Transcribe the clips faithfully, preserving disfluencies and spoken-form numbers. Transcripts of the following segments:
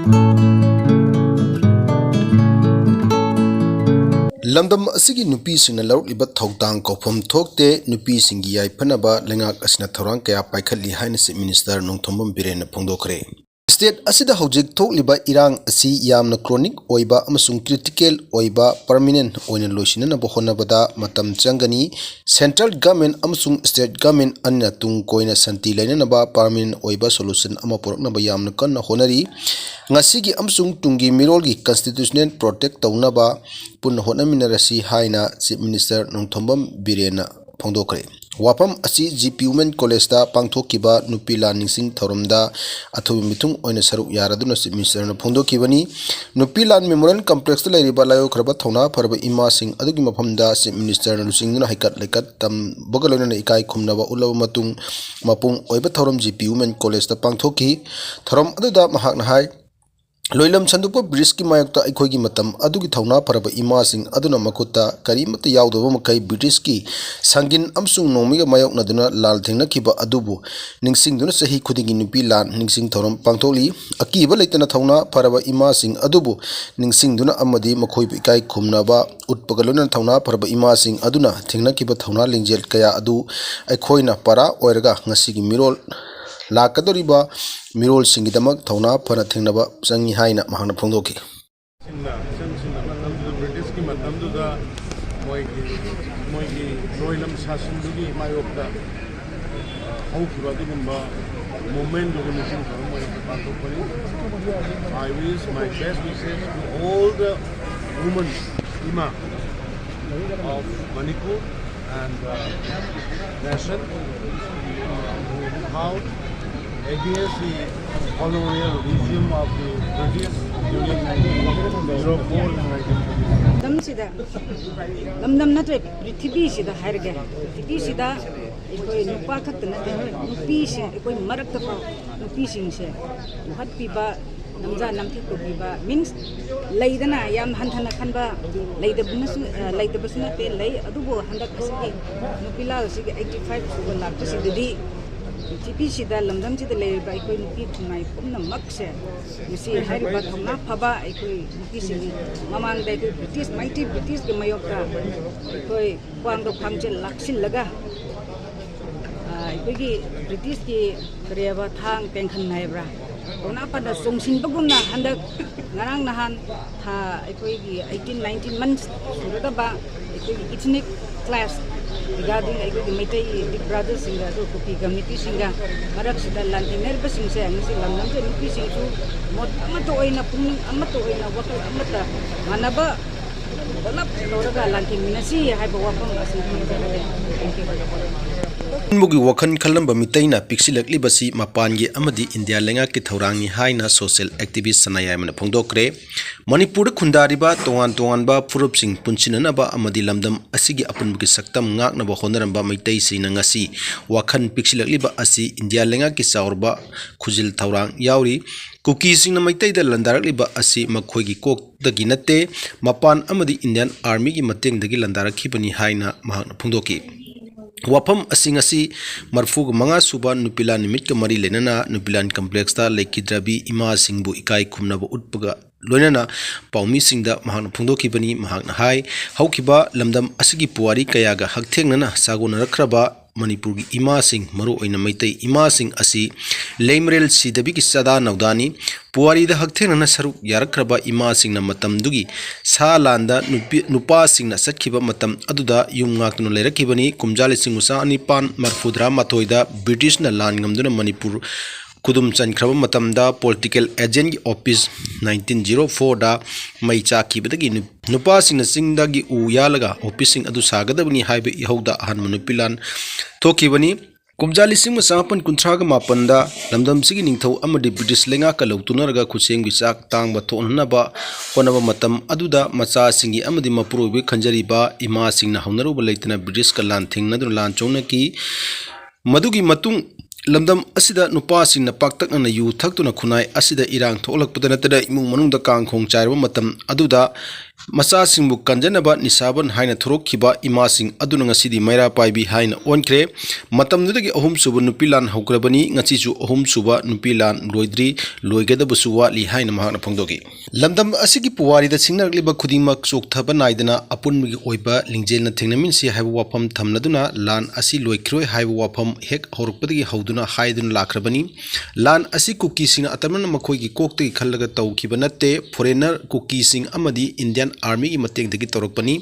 ꯂꯝꯗꯝ ꯑꯁꯤꯒꯤ ꯅꯨꯄꯤꯁꯤꯡꯅ ꯂꯧꯔꯛꯂꯤꯕ ꯊꯧꯗꯥꯡ ꯀꯥꯎꯐꯝ ꯊꯣꯛꯇꯦ꯫ ꯅꯨꯄꯤꯁꯤꯡꯒꯤ ꯌꯥꯏꯐꯅꯕ ꯂꯩꯉꯥꯛ ꯑꯁꯤꯅ ꯊꯧꯔꯥꯡ ꯀꯌꯥ ꯄꯥꯏꯈꯠꯂꯤ ꯍꯥꯏꯅ Chief Minister ꯅꯣꯡꯊꯣꯝꯕꯝ ꯕꯤꯔꯦꯟꯅ ꯐꯣꯡꯗꯣꯛꯈ꯭ꯔꯦ꯫ State ꯑꯁꯤꯗ ꯍꯧꯖꯤꯛ ꯊꯣꯛꯂꯤꯕ ꯏꯔꯥꯡ ꯑꯁꯤ ꯌꯥꯝꯅ chronic ꯑꯣꯏꯕ ꯑꯃꯁꯨꯡ critical ꯑꯣꯏꯕ, permanent ꯑꯣꯏꯅ ꯂꯣꯏꯁꯤꯟꯅꯅꯕ ꯍꯣꯠꯅꯕꯗ ꯃꯇꯝ ꯆꯪꯒꯅꯤ꯫ Central Government ꯑꯃꯁꯨꯡ State Government ꯑꯅꯤꯅ ꯇꯨꯡ ꯀꯣꯏꯅ ꯁꯥꯟꯇꯤ ꯂꯩꯅꯅꯕ permanent ꯑꯣꯏꯕ solution ꯑꯃ ꯄꯨꯔꯛꯅꯕ ꯌꯥꯝꯅ ꯀꯟꯅ ꯍꯣꯠꯅꯔꯤ꯫ ꯉꯁꯤꯒꯤ ꯑꯃꯁꯨꯡ ꯇꯨꯡꯒꯤ ꯃꯤꯔꯣꯜꯒꯤ constitutional protect ꯇꯧꯅꯕ ꯄꯨꯟꯅ ꯍꯣꯠꯅꯃꯤꯟꯅꯔꯁꯤ ꯍꯥꯏꯅ Chief Minister ꯅꯣꯡꯊꯣꯝꯕꯝ ꯕꯤꯔꯦꯟꯅ ꯐꯣꯡꯗꯣꯛꯈ꯭ꯔꯦ꯫ ꯋꯥꯐꯝ ꯑꯁꯤ G P Women Collegeꯇ ꯄꯥꯡꯊꯣꯛꯈꯤꯕ ꯅꯨꯄꯤ ꯂꯥꯟ ꯅꯤꯡꯁꯤꯡ ꯊꯧꯔꯝꯗ ꯑꯊꯨꯕ ꯃꯤꯊꯨꯡ ꯑꯣꯏꯅ ꯁꯔꯨꯛ ꯌꯥꯔꯗꯨꯅ Chief Ministerꯅ ꯐꯣꯡꯗꯣꯛꯈꯤꯕꯅꯤ꯫ ꯅꯨꯄꯤ ꯂꯥꯟ Memorial Complexꯇ ꯂꯩꯔꯤꯕ ꯂꯥꯏꯑꯣꯏꯈ꯭ꯔꯕ ꯊꯧꯅꯥ ꯐꯔꯕ ꯏꯃꯥꯁꯤꯡ ꯑꯗꯨꯒꯤ ꯃꯐꯝꯗ Chief Ministerꯅ ꯂꯨꯆꯤꯡꯗꯨꯅ ꯍꯩꯀꯠ ꯂꯩꯀꯠ ꯇꯝꯕꯒ ꯂꯣꯏꯅꯅ ꯏꯀꯥꯏ ꯈꯨꯝꯅꯕ ꯎꯠꯂꯕ ꯃꯇꯨꯡ, ꯃꯄꯨꯡ ꯑꯣꯏꯕ ꯊꯧꯔꯝ G P Women Collegeꯇ ꯄꯥꯡꯊꯣꯛꯈꯤ꯫ ꯊꯧꯔꯝ ꯑꯗꯨꯗ ꯃꯍꯥꯛꯅ ꯍꯥꯏ, ꯂꯣꯏꯂꯝ ꯁꯟꯗꯣꯛꯄ Britishꯀꯤ ꯃꯥꯌꯣꯛꯇ ꯑꯩꯈꯣꯏꯒꯤ ꯃꯇꯝ ꯑꯗꯨꯒꯤ ꯊꯧꯅꯥ ꯐꯔꯕ ꯏꯃꯥꯁꯤꯡ ꯑꯗꯨꯅ ꯃꯈꯨꯠꯇ ꯀꯔꯤꯃꯠꯇ ꯌꯥꯎꯗꯕ ꯃꯈꯩ Britishꯀꯤ ꯁꯪꯒꯤꯟ ꯑꯃꯁꯨꯡ ꯅꯣꯡꯃꯩꯒ ꯃꯥꯌꯣꯛꯅꯗꯨꯅ ꯂꯥꯜ ꯊꯦꯡꯅꯈꯤꯕ ꯑꯗꯨꯕꯨ ꯅꯤꯡꯁꯤꯡꯗꯨꯅ ꯆꯍꯤ ꯈꯨꯗꯤꯡꯒꯤ ꯅꯨꯄꯤ ꯂꯥꯟ ꯅꯤꯡꯁꯤꯡ ꯊꯧꯔꯝ ꯄꯥꯡꯊꯣꯛꯂꯤ꯫ ꯑꯀꯤꯕ ꯂꯩꯇꯅ ꯊꯧꯅꯥ ꯐꯔꯕ ꯏꯃꯥꯁꯤꯡ ꯑꯗꯨꯕꯨ ꯅꯤꯡꯁꯤꯡꯗꯨꯅ ꯑꯃꯗꯤ ꯃꯈꯣꯏꯕꯨ ꯏꯀꯥꯏ ꯈꯨꯝꯅꯕ ꯎꯠꯄꯒ ꯂꯣꯏꯅꯅ ꯊꯧꯅꯥ ꯐꯔꯕ ꯏꯃꯥꯁꯤꯡ ꯑꯗꯨꯅ ꯊꯦꯡꯅꯈꯤꯕ ꯊꯧꯅꯥ ꯂꯤꯡꯖꯦꯜ ꯀꯌꯥ ꯑꯗꯨ ꯑꯩꯈꯣꯏꯅ ꯄꯔꯥ ꯑꯣꯏꯔꯒ ꯉꯁꯤꯒꯤ ꯃꯤꯔꯣꯜ ꯂꯥꯛꯀꯗꯧꯔꯤꯕ ꯃꯤꯔꯣꯜꯁꯤꯡꯒꯤꯗꯃꯛ ꯊꯧꯅꯥ ꯐꯅ ꯊꯦꯡꯅꯕ ꯆꯪꯏ ꯍꯥꯏꯅ ꯃꯍꯥꯛꯅ ꯐꯣꯡꯗꯣꯛꯈꯤ꯫ ꯁꯤꯡꯅ, ꯏꯆꯟꯁꯤꯡꯅ ꯃꯇꯝꯗꯨꯗ, Britishꯀꯤ ꯃꯇꯝꯗꯨꯗ ꯃꯣꯏꯒꯤ, ꯃꯣꯏꯒꯤ ꯂꯣꯏꯂꯝ ꯁꯥꯁꯟꯗꯨꯒꯤ ꯃꯥꯌꯣꯛꯇ ꯍꯧꯈꯤꯕ ꯑꯗꯨꯒꯨꯝꯕ movementꯗꯨꯒꯤ ꯅꯤꯡꯁꯤꯡ ꯊꯧꯔꯝ ꯑꯣꯏꯅ ꯄꯥꯡꯊꯣꯛꯄꯅꯤ꯫ I wish my best wishes to all the women, ꯏꯃꯥ, of Manipur and, uh, nation, uh, who vowed against the colonial regime of the British during nineteen zero four and nineteen forty-seven. ꯂꯝꯗꯝꯁꯤꯗ, ꯂꯝꯗꯝ ꯅꯠꯇ꯭ꯔꯦ, ꯄ꯭ꯔꯤꯊꯤꯕꯤꯁꯤꯗ ꯍꯥꯏꯔꯒꯦ, ꯄ꯭ꯔꯤꯊꯤꯕꯤꯁꯤꯗ ꯑꯩꯈꯣꯏ ꯅꯨꯄꯥ ꯈꯛꯇ ꯅꯠꯇꯦ, ꯅꯨꯄꯤꯁꯤꯡ, ꯑꯩꯈꯣꯏ ꯃꯔꯛꯇ ꯐꯥꯎ ꯅꯨꯄꯤꯁꯤꯡꯁꯦ ꯎꯍꯠꯄꯤꯕ, ꯅꯝꯖꯥ ꯅꯝꯊꯤꯛ ꯇꯧꯕꯤꯕ, means ꯂꯩꯗꯅ ꯌꯥꯝ ꯍꯟꯊꯅ ꯈꯟꯕ, ꯂꯩꯇꯕꯅꯁꯨ, ꯑ, ꯂꯩꯇꯕꯁꯨ ꯅꯠꯇꯦ, ꯂꯩ꯫ ꯑꯗꯨꯕꯨ ꯍꯟꯗꯛ ꯑꯁꯤꯒꯤ ꯅꯨꯄꯤ ꯂꯥꯜ ꯑꯁꯤꯒꯤ eighty five ꯁꯨꯕ ꯂꯥꯛꯄꯁꯤꯗꯗꯤ ꯄ꯭ꯔꯤꯊꯤꯕꯤꯁꯤꯗ, ꯂꯝꯗꯝꯁꯤꯗ ꯂꯩꯔꯤꯕ ꯑꯩꯈꯣꯏ ꯅꯨꯄꯤ ꯈꯨꯟꯅꯥꯏ ꯄꯨꯝꯅꯃꯛꯁꯦ ꯉꯁꯤ ꯍꯥꯏꯔꯤꯕ ꯊꯧꯅꯥ ꯐꯕ ꯑꯩꯈꯣꯏ ꯅꯨꯄꯤꯁꯤꯡ, ꯃꯃꯥꯡꯗ ꯑꯩꯈꯣꯏ ꯕ꯭ꯔꯤꯇꯤꯁ, mighty ꯕ꯭ꯔꯤꯇꯤꯁꯀꯤ ꯃꯥꯌꯣꯛꯇ ꯑꯩꯈꯣꯏ ꯈ꯭ꯋꯥꯡꯗ ꯈ꯭ꯋꯥꯡꯁꯦ ꯂꯥꯛꯁꯤꯜꯂꯒ, ꯑ, ꯑꯩꯈꯣꯏꯒꯤ ꯕ꯭ꯔꯤꯇꯤꯁꯀꯤ ꯀꯔꯤꯕ ꯊꯥꯡ ꯇꯦꯡꯈꯟ ꯍꯥꯏꯕ꯭ꯔꯥ, ꯊꯧꯅꯥ ꯐꯅ ꯆꯣꯡꯁꯤꯟꯕꯒꯨꯝꯅ ꯍꯟꯗꯛ ꯉꯔꯥꯡ ꯅꯍꯥꯟ ꯊꯥ ꯑꯩꯈꯣꯏꯒꯤ eighteen nineteen months ꯁꯨꯔꯒꯕ ꯑꯩꯈꯣꯏꯒꯤ ethnic clash regarding ꯑꯩꯈꯣꯏꯒꯤ ꯃꯩꯇꯩ big brotherꯁꯤꯡꯒ ꯑꯗꯨꯒ ꯀꯨꯀꯤ communityꯁꯤꯡꯒ ꯃꯔꯛꯁꯤꯗ ꯂꯥꯟꯊꯦꯡꯅꯔꯤꯕꯁꯤꯡꯁꯦ ꯉꯁꯤ ꯂꯝꯗꯝꯁꯤꯗ ꯅꯨꯄꯤꯁꯤꯡꯁꯨ ꯃꯣꯠ ꯑꯃꯠꯇ ꯑꯣꯏꯅ, ꯄꯨꯛꯅꯤꯡ ꯑꯃꯠꯇ ꯑꯣꯏꯅ, ꯋꯥꯈꯜ ꯑꯃꯠꯇ ꯃꯥꯟꯅꯕ ꯄꯨꯂꯞ ꯇꯧꯔꯒ ꯂꯥꯟꯊꯦꯡꯃꯤꯟꯅꯁꯤ ꯍꯥꯏꯕ ꯋꯥꯐꯝ ꯑꯁꯤ ꯊꯝꯖꯔꯒꯦ꯫ Thank you꯫ ꯑꯄꯨꯟꯕꯒꯤ ꯋꯥꯈꯜ ꯈꯜꯂꯝꯕ ꯃꯤꯇꯩꯅ ꯄꯤꯛꯁꯤꯜꯂꯛꯂꯤꯕꯁꯤ ꯃꯄꯥꯟꯒꯤ ꯑꯃꯗꯤ ꯏꯟꯗꯤꯌꯥ ꯂꯩꯉꯥꯛꯀꯤ ꯊꯧꯔꯥꯡꯅꯤ ꯍꯥꯏꯅ social activist ꯁꯅꯥꯌꯥꯏꯃꯅ ꯐꯣꯡꯗꯣꯛꯈ꯭ꯔꯦ꯫ ꯃꯅꯤꯄꯨꯔꯗ ꯈꯨꯟꯗꯥꯔꯤꯕ ꯇꯣꯉꯥꯟ ꯇꯣꯉꯥꯟꯕ ꯐꯨꯔꯨꯞꯁꯤꯡ ꯄꯨꯟꯁꯤꯟꯅꯅꯕ ꯑꯃꯗꯤ ꯂꯝꯗꯝ ꯑꯁꯤꯒꯤ ꯑꯄꯨꯟꯕꯒꯤ ꯁꯛꯇꯝ ꯉꯥꯛꯅꯕ ꯍꯣꯠꯅꯔꯝꯕ ꯃꯩꯇꯩꯁꯤꯡꯅ ꯉꯁꯤ ꯋꯥꯈꯜ ꯄꯤꯛꯁꯤꯜꯂꯛꯂꯤꯕ ꯑꯁꯤ ꯏꯟꯗꯤꯌꯥ ꯂꯩꯉꯥꯛꯀꯤ ꯆꯥꯎꯔꯕ ꯈꯨꯖꯤꯜ ꯊꯧꯔꯥꯡ ꯌꯥꯎꯔꯤ꯫ ꯀꯨꯀꯤꯁꯤꯡꯅ ꯃꯩꯇꯩꯗ ꯂꯥꯟꯗꯥꯔꯛꯂꯤꯕ ꯑꯁꯤ ꯃꯈꯣꯏꯒꯤ ꯀꯣꯛꯇꯒꯤ ꯅꯠꯇꯦ, ꯃꯄꯥꯟ ꯑꯃꯗꯤ Indian Armyꯒꯤ ꯃꯇꯦꯡꯗꯒꯤ ꯂꯥꯟꯗꯥꯔꯛꯈꯤꯕꯅꯤ ꯍꯥꯏꯅ ꯃꯍꯥꯛꯅ ꯐꯣꯡꯗꯣꯛꯈꯤ꯫ ꯋꯥꯐꯝ ꯑꯁꯤ ꯉꯁꯤ ꯃꯔꯤꯐꯨꯒ ꯃꯉꯥ ꯁꯨꯕ ꯅꯨꯄꯤꯂꯥꯟ ꯅꯨꯃꯤꯠꯀ ꯃꯔꯤ ꯂꯩꯅꯅ ꯅꯨꯄꯤꯂꯥꯟ complexꯇ ꯂꯩꯈꯤꯗ꯭ꯔꯕꯤ ꯏꯃꯥꯁꯤꯡꯕꯨ ꯏꯀꯥꯏ ꯈꯨꯝꯅꯕ ꯎꯠꯄꯒ ꯂꯣꯏꯅꯅ ꯄꯥꯎꯃꯤꯁꯤꯡꯗ ꯃꯍꯥꯛꯅ ꯐꯣꯡꯗꯣꯛꯈꯤꯕꯅꯤ꯫ ꯃꯍꯥꯛꯅ ꯍꯥꯏ, ꯍꯧꯈꯤꯕ ꯂꯝꯗꯝ ꯑꯁꯤꯒꯤ ꯄꯨꯋꯥꯔꯤ ꯀꯌꯥꯒ ꯍꯛꯊꯦꯡꯅꯅ ꯁꯥꯒꯣꯟꯅꯔꯛꯈ꯭ꯔꯕ ꯃꯅꯤꯄꯨꯔꯒꯤ ꯏꯃꯥꯁꯤꯡ, ꯃꯔꯨꯑꯣꯏꯅ ꯃꯩꯇꯩ ꯏꯃꯥꯁꯤꯡ ꯑꯁꯤ ꯂꯩꯃꯔꯦꯜ ꯁꯤꯗꯕꯤꯒꯤ ꯆꯥꯗꯥ ꯅꯧꯗꯥꯅꯤ꯫ ꯄꯨꯋꯥꯔꯤꯗ ꯍꯛꯊꯦꯡꯅꯅ ꯁꯔꯨꯛ ꯌꯥꯔꯛꯈ꯭ꯔꯕ ꯏꯃꯥꯁꯤꯡꯅ ꯃꯇꯝꯗꯨꯒꯤ ꯁꯥ ꯂꯥꯟꯗ ꯅꯨꯄꯤ, ꯅꯨꯄꯥꯁꯤꯡꯅ ꯆꯠꯈꯤꯕ ꯃꯇꯝ ꯑꯗꯨꯗ ꯌꯨꯝ ꯉꯥꯛꯇꯨꯅ ꯂꯩꯔꯛꯈꯤꯕꯅꯤ꯫ ꯀꯨꯝꯖꯥ ꯂꯤꯁꯤꯡ ꯆꯥꯅꯤꯄꯥꯟ ꯃꯔꯤꯐꯨꯇꯔꯥ ꯃꯥꯊꯣꯏꯗ ꯕ꯭ꯔꯤꯇꯤꯁꯅ ꯂꯥꯟ ꯉꯝꯗꯨꯅ ꯃꯅꯤꯄꯨꯔ ꯈꯨꯗꯨꯝ ꯆꯟꯈ꯭ꯔꯕ ꯃꯇꯝꯗ political agentꯒꯤ office nineteen zero fourꯗ ꯃꯩ ꯆꯥꯛꯈꯤꯕꯗꯒꯤ ꯅꯨ-, ꯅꯨꯄꯥꯁꯤꯡꯅ ꯆꯤꯡꯗꯒꯤ ꯎ ꯌꯥꯜꯂꯒ officeꯁꯤꯡ ꯑꯗꯨ ꯁꯥꯒꯗꯕꯅꯤ ꯍꯥꯏꯕ ꯏꯍꯧꯗ ꯑꯍꯥꯟꯕ ꯅꯨꯄꯤꯂꯥꯟ ꯊꯣꯛꯈꯤꯕꯅꯤ꯫ ꯀꯨꯝꯖꯥ ꯂꯤꯁꯤꯡ ꯑꯃ ꯆꯥꯃꯥꯄꯟ ꯀꯨꯟꯊ꯭ꯔꯥꯒ ꯃꯥꯄꯟꯗ ꯂꯝꯗꯝꯁꯤꯒꯤ ꯅꯤꯡꯊꯧ ꯑꯃꯗꯤ ꯕ꯭ꯔꯤꯇꯤꯁ ꯂꯩꯉꯥꯛꯀ ꯂꯧꯇꯨꯅꯔꯒ ꯈꯨꯠꯁꯦꯝꯒꯤ ꯆꯥꯛ ꯇꯥꯡꯕ ꯊꯣꯛꯍꯟꯅꯕ ꯍꯣꯠꯅꯕ ꯃꯇꯝ ꯑꯗꯨꯗ ꯃꯆꯥꯁꯤꯡꯒꯤ ꯑꯃꯗꯤ ꯃꯄꯨꯔꯣꯏꯕꯒꯤ ꯈꯟꯖꯔꯤꯕ ꯏꯃꯥꯁꯤꯡꯅ ꯍꯧꯅꯔꯨꯕ ꯂꯩꯇꯅ ꯕ꯭ꯔꯤꯇꯤꯁꯀ ꯂꯥꯟ ꯊꯦꯡꯅꯗꯨꯅ ꯂꯥꯟ ꯁꯣꯛꯅꯈꯤ꯫ ꯃꯗꯨꯒꯤ ꯃꯇꯨꯡ ꯂꯝꯗꯝ ꯑꯁꯤꯗ ꯅꯨꯄꯥꯁꯤꯡꯅ ꯄꯥꯛꯇꯛꯅꯅ ꯌꯨ ꯊꯛꯇꯨꯅ ꯈꯨꯟꯅꯥꯏ ꯑꯁꯤꯗ ꯏꯔꯥꯡ ꯊꯣꯛꯂꯛꯄꯗ ꯅꯠꯇꯅ ꯏꯃꯨꯡ ꯃꯅꯨꯡꯗ ꯀꯥꯡꯈꯣꯡ ꯆꯥꯏꯔꯕ ꯃꯇꯝ ꯑꯗꯨꯗ ꯃꯆꯥꯁꯤꯡꯕꯨ ꯀꯟꯖꯅꯕ ꯅꯤꯁꯥꯕꯟ ꯍꯥꯏꯅ ꯊꯣꯔꯛꯈꯤꯕ ꯏꯃꯥꯁꯤꯡ ꯑꯗꯨꯅ ꯉꯁꯤꯗꯤ ꯃꯩꯔꯥ ꯄꯥꯏꯕꯤ ꯍꯥꯏꯅ ꯑꯣꯟꯈ꯭ꯔꯦ꯫ ꯃꯇꯝꯗꯨꯗꯒꯤ ꯑꯍꯨꯝꯁꯨꯕ ꯅꯨꯄꯤ ꯂꯥꯟ ꯍꯧꯈ꯭ꯔꯕꯅꯤ꯫ ꯉꯁꯤꯁꯨ ꯑꯍꯨꯝꯁꯨꯕ ꯅꯨꯄꯤ ꯂꯥꯟ ꯂꯣꯏꯗ꯭ꯔꯤ, ꯂꯣꯏꯒꯗꯕꯁꯨ ꯋꯥꯠꯂꯤ ꯍꯥꯏꯅ ꯃꯍꯥꯛꯅ ꯐꯣꯡꯗꯣꯛꯈꯤ꯫ ꯂꯝꯗꯝ ꯑꯁꯤꯒꯤ ꯄꯨꯋꯥꯔꯤꯗ ꯁꯤꯡꯅꯔꯛꯂꯤꯕ ꯈꯨꯗꯤꯡꯃꯛ ꯆꯣꯛꯊꯕ ꯅꯥꯏꯗꯅ ꯑꯄꯨꯟꯕꯒꯤ ꯑꯣꯏꯕ ꯂꯤꯡꯖꯦꯜꯅ ꯊꯦꯡꯅꯃꯤꯟꯁꯤ ꯍꯥꯏꯕ ꯋꯥꯐꯝ ꯊꯝꯂꯗꯨꯅ ꯂꯥꯟ ꯑꯁꯤ ꯂꯣꯏꯈꯤꯔꯣꯏ ꯍꯥꯏꯕ ꯋꯥꯐꯝ ꯍꯦꯛ ꯍꯧꯔꯛꯄꯗꯒꯤ ꯍꯧꯗꯨꯅ ꯍꯥꯏꯗꯨꯅ ꯂꯥꯛꯈ꯭ꯔꯕꯅꯤ꯫ ꯂꯥꯟ ꯑꯁꯤ ꯀꯨꯀꯤꯁꯤꯡꯅ ꯑꯇꯝꯅꯅ ꯃꯈꯣꯏꯒꯤ ꯀꯣꯛꯇꯒꯤ ꯈꯜꯂꯒ ꯇꯧꯈꯤꯕ ꯅꯠꯇꯦ꯫ ꯐꯣꯔꯦꯟꯅꯔ ꯀꯨꯀꯤꯁꯤꯡ ꯑꯃꯗꯤ ꯏꯟꯗꯤꯌꯥꯟ ꯑꯥꯔꯃꯤꯒꯤ ꯃꯇꯦꯡꯗꯒꯤ ꯇꯧꯔꯛꯄꯅꯤ꯫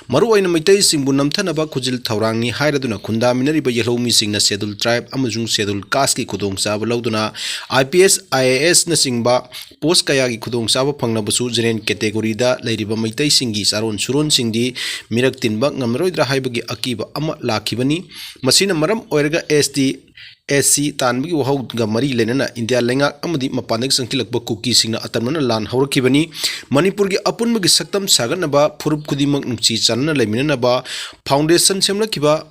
ꯃꯔꯨꯑꯣꯏꯅ ꯃꯩꯇꯩꯁꯤꯡꯕꯨ ꯅꯝꯊꯅꯕ ꯈꯨꯖꯤꯜ ꯊꯧꯔꯥꯡꯅꯤ ꯍꯥꯏꯔꯗꯨꯅ ꯈꯨꯟꯗꯥꯃꯤꯟꯅꯔꯤꯕ ꯌꯦꯜꯍꯧꯃꯤꯁꯤꯡꯅ ꯁꯦꯗꯨꯜ ꯇ꯭ꯔꯥꯏꯕ ꯑꯃꯁꯨꯡ ꯁꯦꯗꯨꯜ ꯀꯥꯁꯀꯤ ꯈꯨꯗꯣꯡꯆꯥꯕ ꯂꯧꯗꯨꯅ IPS, IAS ꯅꯆꯤꯡꯕ ꯄꯣꯁ ꯀꯌꯥꯒꯤ ꯈꯨꯗꯣꯡꯆꯥꯕ ꯐꯪꯂꯕꯁꯨ ꯖꯦꯅꯔꯦꯜ ꯀꯦꯇꯦꯒꯣꯔꯤꯗ ꯂꯩꯔꯤꯕ ꯃꯩꯇꯩꯁꯤꯡꯒꯤ ꯆꯥꯔꯣꯟ ꯁꯨꯔꯣꯟꯁꯤꯡꯗꯤ ꯃꯤꯔꯛ ꯇꯤꯟꯕ ꯉꯝꯂꯔꯣꯏꯗ꯭ꯔꯥ ꯍꯥꯏꯕꯒꯤ ꯑꯀꯤꯕ ꯑꯃ ꯂꯥꯛꯈꯤꯕꯅꯤ꯫ ꯃꯁꯤꯅ ꯃꯔꯝ ꯑꯣꯏꯔꯒ ST, SC ꯇꯥꯟꯕꯒꯤ ꯋꯥꯍꯧꯒ ꯃꯔꯤ ꯂꯩꯅꯅ ꯏꯟꯗꯤꯌꯥ ꯂꯩꯉꯥꯛ ꯑꯃꯗꯤ ꯃꯄꯥꯟꯗꯒꯤ ꯆꯪꯁꯤꯜꯂꯛꯄ ꯀꯨꯀꯤꯁꯤꯡꯅ ꯑꯇꯝꯅꯅ ꯂꯥꯟ ꯍꯧꯔꯛꯈꯤꯕꯅꯤ꯫ ꯃꯅꯤꯄꯨꯔꯒꯤ ꯑꯄꯨꯟꯕꯒꯤ ꯁꯛꯇꯝ ꯁꯥꯒꯠꯅꯕ, ꯐꯨꯔꯨꯞ ꯈꯨꯗꯤꯡꯃꯛ ꯅꯨꯡꯁꯤ ꯆꯥꯟꯅꯅ ꯂꯩꯃꯤꯟꯅꯅꯕ ꯐꯥꯎꯟꯗꯦꯁꯟ ꯁꯦꯝꯂꯛꯈꯤꯕ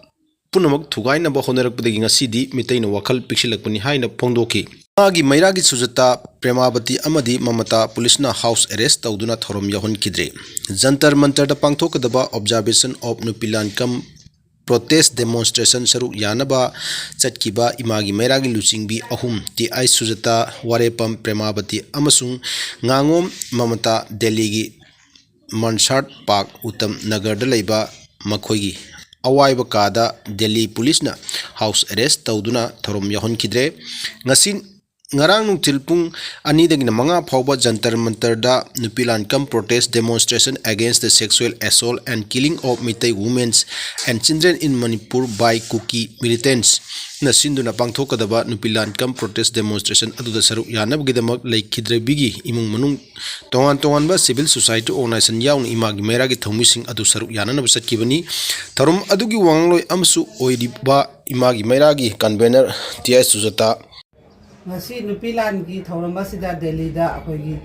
ꯄꯨꯝꯅꯃꯛ ꯊꯨꯒꯥꯏꯅꯕ ꯍꯣꯠꯅꯔꯛꯄꯗꯒꯤ ꯉꯁꯤꯗꯤ ꯃꯤꯇꯩꯅ ꯋꯥꯈꯜ ꯄꯤꯛꯁꯤꯜꯂꯛꯄꯅꯤ ꯍꯥꯏꯅ ꯐꯣꯡꯗꯣꯛꯈꯤ꯫ ꯏꯃꯥꯒꯤ ꯃꯩꯔꯥꯒꯤ ꯁꯨꯖꯇꯥ, ꯄ꯭ꯔꯦꯃꯥꯕꯇꯤ ꯑꯃꯗꯤ ꯃꯃꯇꯥ ꯄꯨꯂꯤꯁꯅ ꯍꯥꯎꯁ ꯑꯦꯔꯦꯁ ꯇꯧꯗꯨꯅ ꯊꯧꯔꯝ ꯌꯥꯎꯍꯟꯈꯤꯗ꯭ꯔꯦ꯫ ꯖꯟꯇꯔ ꯃꯟꯇꯔꯗ ꯄꯥꯡꯊꯣꯛꯀꯗꯕ ꯑꯣꯕꯖꯥꯔꯕꯦꯁꯟ ꯑꯣꯐ ꯅꯨꯄꯤ ꯂꯥꯟ ꯀꯝ ꯄ꯭ꯔꯣꯇꯦꯁ ꯗꯦꯃꯣꯟꯁꯇ꯭ꯔꯦꯁꯟ ꯁꯔꯨꯛ ꯌꯥꯅꯕ ꯆꯠꯈꯤꯕ ꯏꯃꯥꯒꯤ ꯃꯩꯔꯥꯒꯤ ꯂꯨꯆꯤꯡꯕꯤ ꯑꯍꯨꯝ, ꯇꯤ ꯑꯥꯏ ꯁꯨꯖꯇꯥ, ꯋꯥꯔꯦꯄꯝ ꯄ꯭ꯔꯦꯃꯥꯕꯇꯤ ꯑꯃꯁꯨꯡ ꯉꯥꯉꯣꯝ ꯃꯃꯇꯥ, ꯗꯦꯜꯂꯤꯒꯤ ꯃꯟꯁꯥꯔꯠ ꯄꯥꯛ ꯎꯇꯝ ꯅꯒꯔꯗ ꯂꯩꯕ ꯃꯈꯣꯏꯒꯤ ꯑꯋꯥꯏꯕ ꯀꯥꯗ ꯗꯦꯜꯂꯤ ꯄꯨꯂꯤꯁꯅ ꯍꯥꯎꯁ ꯑꯦꯔꯦꯁ ꯇꯧꯗꯨꯅ ꯊꯧꯔꯝ ꯌꯥꯎꯍꯟꯈꯤꯗ꯭ꯔꯦ꯫ ꯉꯁꯤ, ꯉꯔꯥꯡ ꯅꯨꯡꯊꯤꯜ ꯄꯨꯡ ꯑꯅꯤꯗꯒꯤꯅ ꯃꯉꯥ ꯐꯥꯎꯕ ꯖꯟꯇꯔ ꯃꯟꯇꯔꯗ ꯅꯨꯄꯤ ꯂꯥꯟ cum protest demonstration against the sexual assault and killing of Meitei womens and children in Manipur by Kuki ꯃꯤꯂꯤꯇꯦꯟꯁꯅ ꯁꯤꯟꯗꯨꯅ ꯄꯥꯡꯊꯣꯛꯀꯗꯕ ꯅꯨꯄꯤ ꯂꯥꯟ ꯀꯝ ꯄ꯭ꯔꯣꯇꯦꯁ ꯗꯦꯃꯣꯟꯁꯇ꯭ꯔꯦꯁꯟ ꯑꯗꯨꯗ ꯁꯔꯨꯛ ꯌꯥꯅꯕꯒꯤꯗꯃꯛ ꯂꯩꯈꯤꯗ꯭ꯔꯕꯤꯒꯤ ꯏꯃꯨꯡ ꯃꯅꯨꯡ, ꯇꯣꯉꯥꯟ ꯇꯣꯉꯥꯟꯕ ꯁꯤꯚꯤꯜ ꯁꯣꯁꯥꯏꯇꯤ ꯑꯣꯔꯒꯅꯥꯏꯖꯦꯁꯟ ꯌꯥꯎꯅ ꯏꯃꯥꯒꯤ ꯃꯩꯔꯥꯒꯤ ꯊꯧꯃꯤꯁꯤꯡ ꯑꯗꯨ ꯁꯔꯨꯛ ꯌꯥꯅꯅꯕ ꯆꯠꯈꯤꯕꯅꯤ꯫ ꯊꯧꯔꯝ ꯑꯗꯨꯒꯤ ꯋꯥꯉꯥꯡꯂꯣꯏ ꯑꯃꯁꯨ ꯑꯣꯏꯔꯤꯕ ꯏꯃꯥꯒꯤ ꯃꯩꯔꯥꯒꯤ ꯀꯟꯚꯦꯅꯔ ꯇꯤ ꯑꯥꯏ ꯁꯨꯖꯇꯥ, ꯉꯁꯤ ꯅꯨꯄꯤ ꯂꯥꯟꯒꯤ ꯊꯧꯔꯝ ꯑꯁꯤꯗ ꯗꯦꯜꯂꯤꯗ ꯑꯩꯈꯣꯏꯒꯤ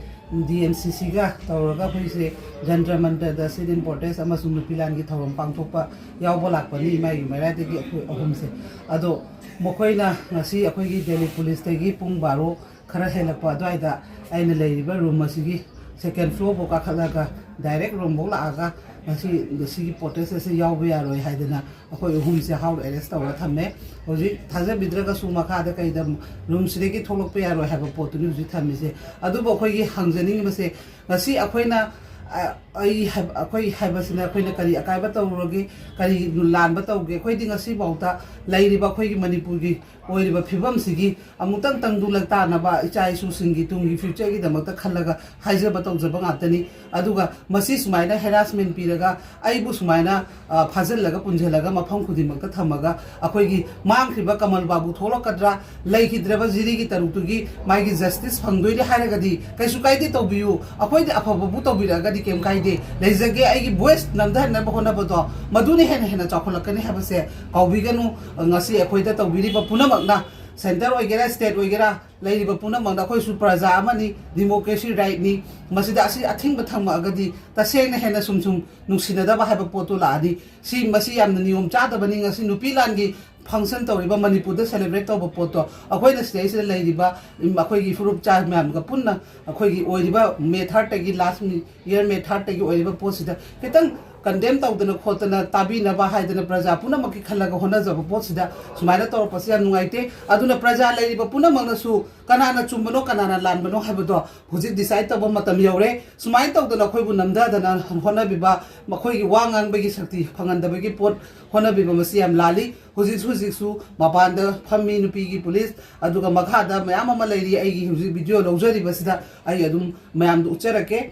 DMCCꯒ ꯇꯧꯔꯒ ꯑꯩꯈꯣꯏꯁꯦ ꯖꯟꯇꯔ ꯃꯟꯇꯔꯗ sit-in protest ꯑꯃꯁꯨꯡ ꯅꯨꯄꯤ ꯂꯥꯟꯒꯤ ꯊꯧꯔꯝ ꯄꯥꯡꯊꯣꯛꯄ ꯌꯥꯎꯕ ꯂꯥꯛꯄꯅꯤ ꯏꯃꯥꯒꯤ ꯃꯩꯔꯥꯗꯒꯤ ꯑꯩꯈꯣꯏ ꯑꯍꯨꯝꯁꯦ꯫ ꯑꯗꯣ ꯃꯈꯣꯏꯅ ꯉꯁꯤ ꯑꯩꯈꯣꯏꯒꯤ ꯗꯦꯜꯂꯤ ꯄꯨꯂꯤꯁꯇꯒꯤ ꯄꯨꯡ ꯕꯥꯔꯣ ꯈꯔ ꯍꯦꯜꯂꯛꯄ ꯑꯗꯨꯋꯥꯏꯗ ꯑꯩꯅ ꯂꯩꯔꯤꯕ ꯔꯨꯝ ꯑꯁꯤꯒꯤ ꯁꯦꯀꯦꯟ ꯐ꯭ꯂꯣꯔꯐꯥꯎ ꯀꯥꯈꯠꯂꯒ ꯗꯥꯏꯔꯦꯛ ꯔꯨꯝꯐꯥꯎ ꯂꯥꯛꯑꯒ ꯉꯁꯤ ꯁꯤꯒꯤ ꯄ꯭ꯔꯣꯇꯦꯁ ꯑꯁꯤ ꯌꯥꯎꯕ ꯌꯥꯔꯣꯏ ꯍꯥꯏꯗꯅ ꯑꯩꯈꯣꯏ ꯑꯍꯨꯝꯁꯦ ꯍꯥꯎꯁ ꯑꯦꯔꯦꯁ ꯇꯧꯔ ꯊꯝꯃꯦ꯫ ꯍꯧꯖꯤꯛ ꯊꯥꯖꯕꯤꯗ꯭ꯔꯒꯁꯨ ꯃꯈꯥꯗ ꯀꯩꯗ ꯔꯨꯝꯁꯤꯗꯒꯤ ꯊꯣꯛꯂꯛꯄ ꯌꯥꯔꯣꯏ ꯍꯥꯏꯕ ꯄꯣꯠꯇꯨꯅꯤ ꯍꯧꯖꯤꯛ ꯊꯝꯃꯤꯁꯦ꯫ ꯑꯗꯨꯕꯨ ꯑꯩꯈꯣꯏꯒꯤ ꯍꯪꯖꯅꯤꯡꯉꯤꯕꯁꯦ, ꯉꯁꯤ ꯑꯩꯈꯣꯏꯅ, ꯑ, ꯑꯩ ꯍꯥꯏꯕ, ꯑꯩꯈꯣꯏ ꯍꯥꯏꯕꯁꯤꯅ ꯑꯩꯈꯣꯏꯅ ꯀꯔꯤ ꯑꯀꯥꯏꯕ ꯇꯧꯔꯨꯔꯒꯦ, ꯀꯔꯤ ꯂꯥꯟꯕ ꯇꯧꯒꯦ? ꯑꯩꯈꯣꯏꯗꯤ ꯉꯁꯤꯐꯥꯎꯗ ꯂꯩꯔꯤꯕ ꯑꯩꯈꯣꯏꯒꯤ ꯃꯅꯤꯄꯨꯔꯒꯤ ꯑꯣꯏꯔꯤꯕ ꯐꯤꯕꯝꯁꯤꯒꯤ ꯑꯃꯨꯛꯇꯪ ꯇꯪꯗꯨ ꯂꯛ ꯇꯥꯅꯕ ꯏꯆꯥ ꯏꯁꯨꯁꯤꯡꯒꯤ ꯇꯨꯡꯒꯤ ꯐ꯭ꯌꯨꯆꯔꯒꯤꯗꯃꯛꯇ ꯈꯜꯂꯒ ꯍꯥꯏꯖꯕ ꯇꯧꯖꯕ ꯉꯥꯛꯇꯅꯤ꯫ ꯑꯗꯨꯒ ꯃꯁꯤ ꯁꯨꯃꯥꯏꯅ ꯍꯦꯔꯥꯁꯃꯦꯟ ꯄꯤꯔꯒ ꯑꯩꯕꯨ ꯁꯨꯃꯥꯏꯅ, ꯑ, ꯐꯥꯖꯤꯜꯂꯒ ꯄꯨꯟꯁꯤꯜꯂꯒ ꯃꯐꯝ ꯈꯨꯗꯤꯡꯃꯛꯇ ꯊꯝꯃꯒ ꯑꯩꯈꯣꯏꯒꯤ ꯃꯥꯡꯈ꯭ꯔꯤꯕ ꯀꯃꯜ ꯕꯥꯕꯨ ꯊꯣꯛꯂꯛꯀꯗ꯭ꯔꯥ, ꯂꯩꯈꯤꯗ꯭ꯔꯕ ꯖꯤꯔꯤꯒꯤ ꯇꯔꯨꯛꯇꯨꯒꯤ ꯃꯥꯒꯤ ꯖꯁꯇꯤꯁ ꯐꯪꯗꯣꯏꯅꯤ ꯍꯥꯏꯔꯒꯗꯤ ꯀꯩꯁꯨ ꯀꯥꯏꯗꯦ, ꯇꯧꯕꯤꯌꯨ꯫ ꯑꯩꯈꯣꯏꯗꯤ ꯑꯐꯕꯕꯨ ꯇꯧꯕꯤꯔꯛꯑꯒꯗꯤ ꯀꯩꯝ ꯀꯥꯏꯗꯦ꯫ ꯂꯩꯖꯒꯦ, ꯑꯩꯒꯤ ꯚꯣꯏꯁ ꯅꯝꯊꯍꯟꯅꯕ ꯍꯣꯠꯅꯕꯗꯣ ꯃꯗꯨꯅ ꯍꯦꯟꯅ ꯍꯦꯟꯅ ꯆꯥꯎꯈꯠꯂꯛꯀꯅꯤ ꯍꯥꯏꯕꯁꯦ ꯀꯥꯎꯕꯤꯒꯅꯨ꯫ ꯉꯁꯤ ꯑꯩꯈꯣꯏꯗ ꯇꯧꯕꯤꯔꯤꯕ ꯄꯨꯝꯅꯃꯛꯅ, ꯁꯦꯟꯇꯔ ꯑꯣꯏꯒꯦꯔꯥ, ꯁ꯭ꯇꯦꯠ ꯑꯣꯏꯒꯦꯔꯥ, ꯂꯩꯔꯤꯕ ꯄꯨꯝꯅꯃꯛꯅ, ꯑꯩꯈꯣꯏꯁꯨ ꯄ꯭ꯔꯖꯥ ꯑꯃꯅꯤ, ꯗꯤꯃꯣꯀ꯭ꯔꯦꯁꯤ ꯔꯥꯏꯠꯅꯤ꯫ ꯃꯁꯤꯗ ꯑꯁꯤ ꯑꯊꯤꯡꯕ ꯊꯝꯃꯛꯑꯒꯗꯤ ꯇꯁꯦꯡꯅ ꯍꯦꯟꯅ ꯁꯨꯝ ꯁꯨꯝ ꯅꯨꯡꯁꯤꯅꯗꯕ ꯍꯥꯏꯕ ꯄꯣꯠꯇꯨ ꯂꯥꯛꯑꯅꯤ꯫ ꯁꯤ, ꯃꯁꯤ ꯌꯥꯝꯅ ꯅꯤꯌꯣꯝ ꯆꯥꯗꯕꯅꯤ꯫ ꯉꯁꯤ ꯅꯨꯄꯤ ꯂꯥꯟꯒꯤ ꯐꯪꯁꯟ ꯇꯧꯔꯤꯕ ꯃꯅꯤꯄꯨꯔꯗ ꯁꯦꯂꯦꯕ꯭ꯔꯦꯠ ꯇꯧꯕ ꯄꯣꯠꯇꯣ ꯑꯩꯈꯣꯏꯅ ꯁꯤꯗꯩꯁꯤꯗ ꯂꯩꯔꯤꯕ, ꯎꯝ, ꯑꯩꯈꯣꯏꯒꯤ ꯐꯨꯔꯨꯞꯆꯥ ꯃꯌꯥꯝꯒ ꯄꯨꯟꯅ ꯑꯩꯈꯣꯏꯒꯤ ꯑꯣꯏꯔꯤꯕ ꯃꯦ ꯊꯥꯔꯠꯇꯒꯤ, ꯂꯥꯁ ꯃꯤ-, ꯏꯌꯔ ꯃꯦ ꯊꯥꯔꯠꯇꯒꯤ ꯑꯣꯏꯔꯤꯕ ꯄꯣꯠꯁꯤꯗ ꯈꯤꯇꯪ ꯀꯟꯗꯦꯝ ꯇꯧꯗꯅ ꯈꯣꯠꯇꯅ ꯇꯥꯕꯤꯅꯕ ꯍꯥꯏꯗꯅ ꯄ꯭ꯔꯖꯥ ꯄꯨꯝꯅꯃꯛꯀꯤ ꯈꯜꯂꯒ ꯍꯣꯠꯅꯖꯕ ꯄꯣꯠꯁꯤꯗ ꯁꯨꯃꯥꯏꯅ ꯇꯧꯔꯛꯄꯁꯤ ꯌꯥꯝ ꯅꯨꯡꯉꯥꯏꯇꯦ꯫ ꯑꯗꯨꯅ ꯄ꯭ꯔꯖꯥ ꯂꯩꯔꯤꯕ ꯄꯨꯝꯅꯃꯛꯅꯁꯨ ꯀꯅꯥꯅ ꯆꯨꯝꯕꯅꯣ, ꯀꯅꯥꯅ ꯂꯥꯟꯕꯅꯣ ꯍꯥꯏꯕꯗꯣ ꯍꯧꯖꯤꯛ ꯗꯤꯁꯥꯏꯠ ꯇꯧꯕ ꯃꯇꯝ ꯌꯧꯔꯦ꯫ ꯁꯨꯃꯥꯏꯅ ꯇꯧꯗꯅ ꯑꯩꯈꯣꯏꯕꯨ ꯅꯝꯊꯗꯅ ꯍꯣꯠꯅꯕꯤꯕ, ꯃꯈꯣꯏꯒꯤ ꯋꯥ ꯉꯥꯡꯕꯒꯤ ꯁꯛꯇꯤ ꯐꯪꯍꯟꯗꯕꯒꯤ ꯄꯣꯠ ꯍꯣꯠꯅꯕꯤꯕ, ꯃꯁꯤ ꯌꯥꯝ ꯂꯥꯜꯂꯤ꯫ ꯍꯧꯖꯤꯛꯁꯨ, ꯍꯧꯖꯤꯛꯁꯨ ꯃꯄꯥꯟꯗ ꯐꯝꯃꯤ ꯅꯨꯄꯤꯒꯤ ꯄꯨꯂꯤꯁ, ꯑꯗꯨꯒ ꯃꯈꯥꯗ ꯃꯌꯥꯝ ꯑꯃ ꯂꯩꯔꯤ꯫ ꯑꯩꯒꯤ ꯍꯧꯖꯤꯛ ꯚꯤꯗꯤꯑꯣ ꯂꯧꯖꯔꯤꯕꯁꯤꯗ ꯑꯩ ꯑꯗꯨꯝ ꯃꯌꯥꯝꯗ ꯎꯠꯆꯔꯛꯀꯦ꯫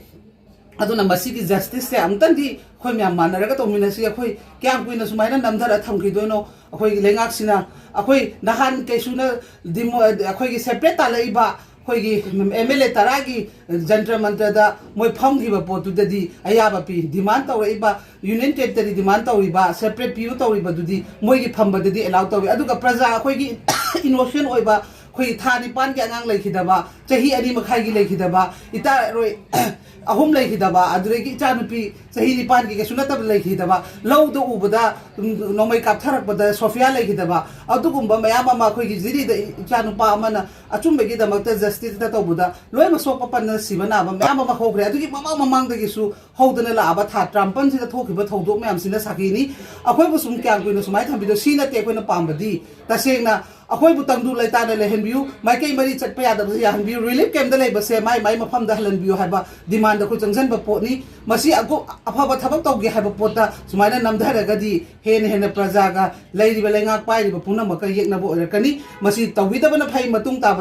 ꯑꯗꯨꯅ ꯃꯁꯤꯒꯤ ꯖꯁꯇꯤꯁꯁꯦ ꯑꯃꯨꯛꯇꯪꯗꯤ ꯑꯩꯈꯣꯏ ꯃꯌꯥꯝ ꯃꯥꯟꯅꯔꯒ ꯇꯧꯃꯤꯟꯅꯁꯤ꯫ ꯑꯩꯈꯣꯏ ꯀꯌꯥꯝ ꯀꯨꯏꯅ ꯁꯨꯃꯥꯏꯅ ꯅꯝꯊꯔ ꯊꯝꯈꯤꯗꯣꯏꯅꯣ? ꯑꯩꯈꯣꯏꯒꯤ ꯂꯩꯉꯥꯛꯁꯤꯅ, ꯑꯩꯈꯣꯏ ꯅꯍꯥꯟ ꯀꯩꯁꯨꯅ ꯗꯤꯃꯣ-, ꯑꯩꯈꯣꯏꯒꯤ ꯁꯦꯄꯔꯦꯠ ꯇꯥꯜꯂꯛꯏꯕ ꯑꯩꯈꯣꯏꯒꯤ ꯑꯦꯝ ꯑꯦꯜ ꯑꯦ ꯇꯔꯥꯒꯤ ꯖꯟꯇ꯭ꯔ ꯃꯟꯇ꯭ꯔꯗ ꯃꯣꯏ ꯐꯝꯈꯤꯕ ꯄꯣꯠꯇꯨꯗꯗꯤ ꯑꯌꯥꯕ ꯄꯤ꯫ ꯗꯤꯃꯥꯟ ꯇꯧꯔꯛꯏꯕ, ꯌꯨꯅꯤꯌꯟ ꯇꯦꯔꯤꯇꯣꯔꯤ ꯗꯤꯃꯥꯟ ꯇꯧꯔꯤꯕ, ꯁꯦꯄꯔꯦꯠ ꯄꯤꯌꯨ ꯇꯧꯔꯤꯕꯗꯨꯗꯤ ꯃꯣꯏꯒꯤ ꯐꯝꯕꯗꯗꯤ ꯑꯦꯂꯥꯎ ꯇꯧꯏ꯫ ꯑꯗꯨꯒ ꯄ꯭ꯔꯖꯥ ꯑꯩꯈꯣꯏꯒꯤ ꯏꯅꯣꯁꯦꯟ ꯑꯣꯏꯕ ꯑꯩꯈꯣꯏ ꯊꯥ ꯅꯤꯄꯥꯟꯒꯤ ꯑꯉꯥꯡ ꯂꯩꯈꯤꯗꯕ, ꯆꯍꯤ ꯑꯅꯤ ꯃꯈꯥꯏꯒꯤ ꯂꯩꯈꯤꯗꯕ, ꯏꯆꯥꯔꯣꯏ ꯑꯍꯨꯝ ꯂꯩꯈꯤꯗꯕ, ꯑꯗꯨꯗꯒꯤ ꯏꯆꯥꯅꯨꯄꯤ ꯆꯍꯤ ꯅꯤꯄꯥꯟꯒꯤ ꯀꯩꯁꯨ ꯅꯠꯇꯕ ꯂꯩꯈꯤꯗꯕ, ꯂꯧꯗ ꯎꯕꯗ, ꯎꯝ, ꯅꯣꯡꯃꯩ ꯀꯥꯞꯊꯔꯛꯄꯗ ꯁꯣꯐꯤꯌꯥ ꯂꯩꯈꯤꯗꯕ, ꯑꯗꯨꯒꯨꯝꯕ ꯃꯌꯥꯝ ꯑꯃ ꯑꯩꯈꯣꯏꯒꯤ ꯖꯤꯔꯤꯗ ꯏꯆꯥꯅꯨꯄꯥ ꯑꯃꯅ ꯑꯆꯨꯝꯕꯒꯤꯗꯃꯛꯇ ꯖꯁꯇꯤꯁꯇ ꯇꯧꯕꯗ ꯂꯣꯏꯅꯃꯛ ꯁꯣꯛꯄ ꯄꯟꯗꯅ ꯁꯤꯕ ꯅꯥꯕ ꯃꯌꯥꯝ ꯑꯃ ꯍꯧꯈ꯭ꯔꯦ꯫ ꯑꯗꯨꯒꯤ ꯃꯃꯥꯡ ꯃꯃꯥꯡꯗꯒꯤꯁꯨ ꯍꯧꯗꯅ ꯂꯥꯛꯑꯕ ꯊꯥ ꯇꯔꯥꯃꯥꯄꯟꯁꯤꯗ ꯊꯣꯛꯈꯤꯕ ꯊꯧꯗꯣꯛ ꯃꯌꯥꯝꯁꯤꯅ ꯁꯥꯈꯤꯅꯤ꯫ ꯑꯩꯈꯣꯏꯕꯨ ꯁꯨꯝ ꯀꯌꯥꯝ ꯀꯨꯏꯅ ꯁꯨꯃꯥꯏꯅ ꯊꯝꯕꯤꯗꯣ? ꯁꯤ ꯅꯠꯇꯦ ꯑꯩꯈꯣꯏꯅ ꯄꯥꯝꯕꯗꯤ꯫ ꯇꯁꯦꯡꯅ ꯑꯩꯈꯣꯏꯕꯨ ꯇꯪꯗꯨ ꯂꯩꯇꯥꯅ ꯂꯩꯍꯟꯕꯤꯌꯨ, ꯃꯥꯏꯀꯩ ꯃꯔꯤ ꯆꯠꯄ ꯌꯥꯗꯕꯁꯦ ꯌꯥꯍꯟꯕꯤꯌꯨ, ꯔꯤꯂꯤꯐ ꯀꯦꯝꯞꯇ ꯂꯩꯕꯁꯦ ꯃꯥꯏ ꯃꯥꯏ ꯃꯐꯝꯗ ꯍꯜꯍꯟꯕꯤꯌꯨ ꯍꯥꯏꯕ ꯗꯤꯃꯥꯟꯗ ꯑꯩꯈꯣꯏ ꯆꯪꯁꯤꯟꯕ ꯄꯣꯠꯅꯤ꯫ ꯃꯁꯤ ꯑꯒꯨ-, ꯑꯐꯕ ꯊꯕꯛ ꯇꯧꯒꯦ ꯍꯥꯏꯕ ꯄꯣꯠꯇ ꯁꯨꯃꯥꯏꯅ ꯅꯝꯊꯔꯒꯗꯤ ꯍꯦꯟꯅ ꯍꯦꯟꯅ ꯄ꯭ꯔꯖꯥꯒ ꯂꯩꯔꯤꯕ ꯂꯩꯉꯥꯛ ꯄꯥꯏꯔꯤꯕ ꯄꯨꯝꯅꯃꯛꯀ ꯌꯦꯛꯅꯕ ꯑꯣꯏꯔꯛꯀꯅꯤ꯫ ꯃꯁꯤ ꯇꯧꯕꯤꯗꯕꯅ ꯐꯩ꯫ ꯃꯇꯨꯡ ꯇꯥꯕ